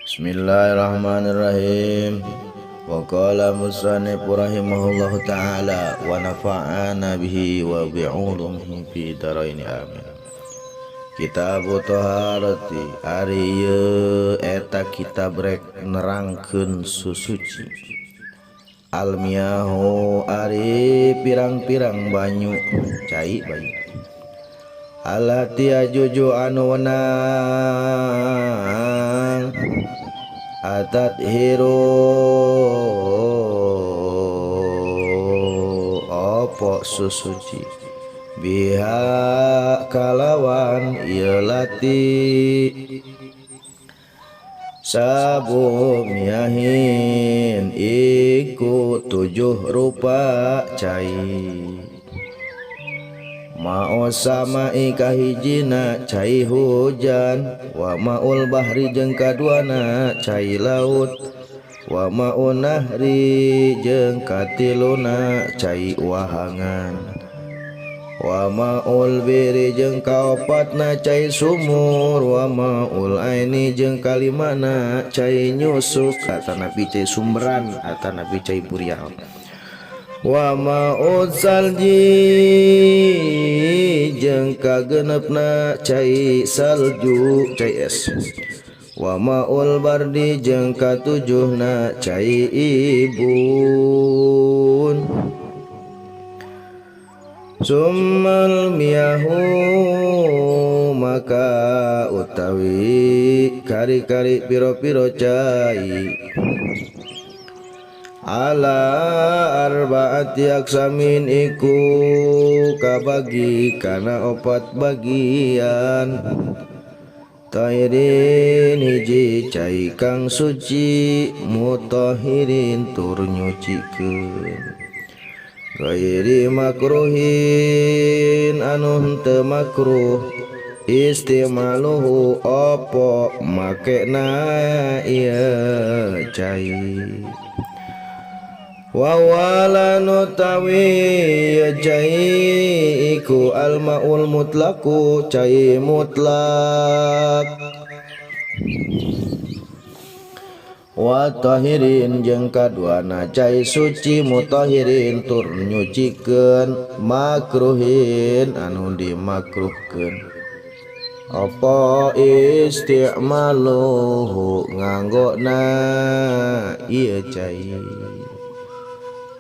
Bismillahirrahmanirrahim. Wa qala musannif rahimahullahu ta'ala wa nafa'ana bihi wa bi'ulumihi fi daraini amin. Kitabu Taharati ari ieu eta kitab rek nerangkeun susuci. Almiyahu ari pirang-pirang banyu cai banyu. Alati ajuju anu wenang atat hiru opo susuci biha kalawan ieu lati sabu miahin iku 7 rupa cai. Ma'o sama'i kahijina cai hujan, wa ma'ul bahri jeung kaduana cai laut, wa ma'un nahri jeung katiluna cai wahangan, wa ma'ul biri jeung kaopatna cai sumur, wa ma'ul aini jeung kalimana cai nyusuk atanapi cai sumberan atanapi cai burial, wa ma'ud salji jeung kagenepna cai salju cai es, wa ma'ul bardi jeung katujuhna cai ibun. Summal miyahu maka utawi kari-kari piro-piro cai ala arbaati aksamin iku kabagi kana 4 bagian. Tahirin hiji cai kang suci, mutahirin tur nyucikeun, ghairi makruhin anu henteu makruh istimaluhu opo makena ieu cai. Wa wala nutawi cai iku almaul mutlaku cai mutlak, wa tahirin jeung kaduana cai suci mutahirin tur nyucikeun makruhin anu dimakruhkeun apa isti'maluhu nganggona ieu cai.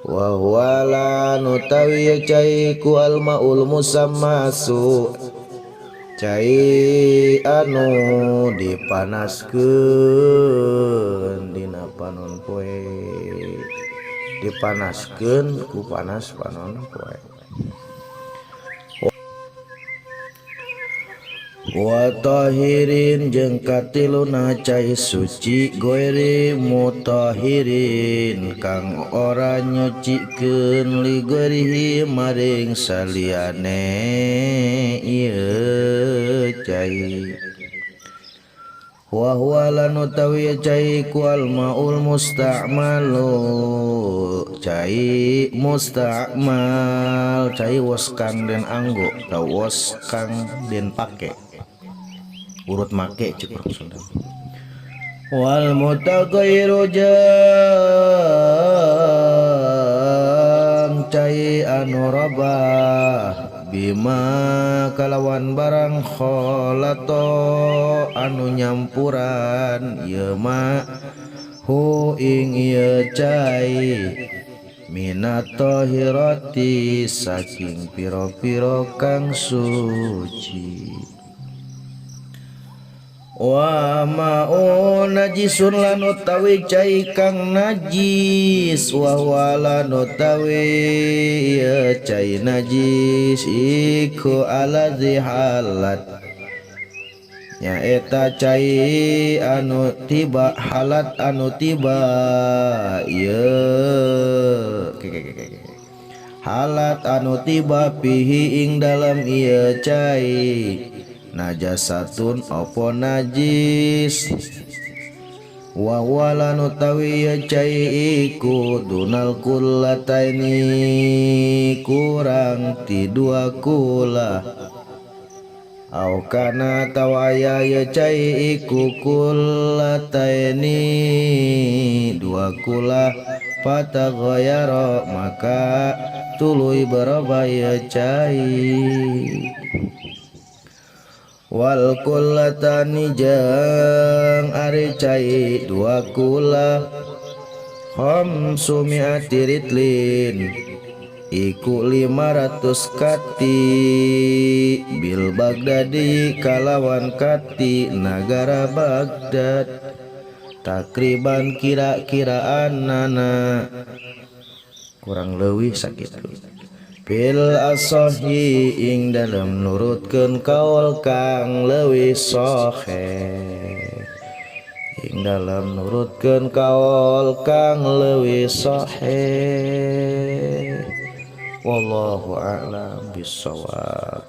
Wa huwa lan utawi cai ku almaul musammasu cai anu dipanaskeun dina panon poe, dipanaskeun ku panas panon poe. Wa tahirin jeung katiluna cai suci goiri mutahirin kang ora nyucikeun li goirihi maring saliyane ieu cai. Wa huwa lan utawi cai ku almaul musta'malu cai musta'mal cai wos kang den anggo atau wos kang den pake urut make cek urang Sunda. Wal mutaghayyiru jeung cai anu robah bima kalawan barang kholato anu nyampuran ieu ma hu ing ieu cai minat tahirati saking piro-piro kang suci. Wa ma'u najisun lan utawi cai kang najis, wa huwa lan utawi ieu cai najis iku aladzi halat nyaeta cai anu tiba halat anu tiba ieu halat anu tiba pihi ing dalam ieu cai najasatun opo najis. Wa huwa lan utawi ieu cai iku dunal kullataini kurang ti 2 kula. Au kana tawaya ye cai iku kullataini dua kula fataghayyara maka tuluy berubah ye cai. Wal kullatani jeung ari cai dua kula khamsumi'ati ritlin iku 500 kati bil Baghdadi kalawan kati nagara Baghdad takriban kira-kiraan nana kurang leuwih sakitu bil asahi ing dalem nurutkeun kaul kang leuwih sahih ing dalem nurutkeun kaul kang leuwih sahih. Wallahu a'lam bissawab.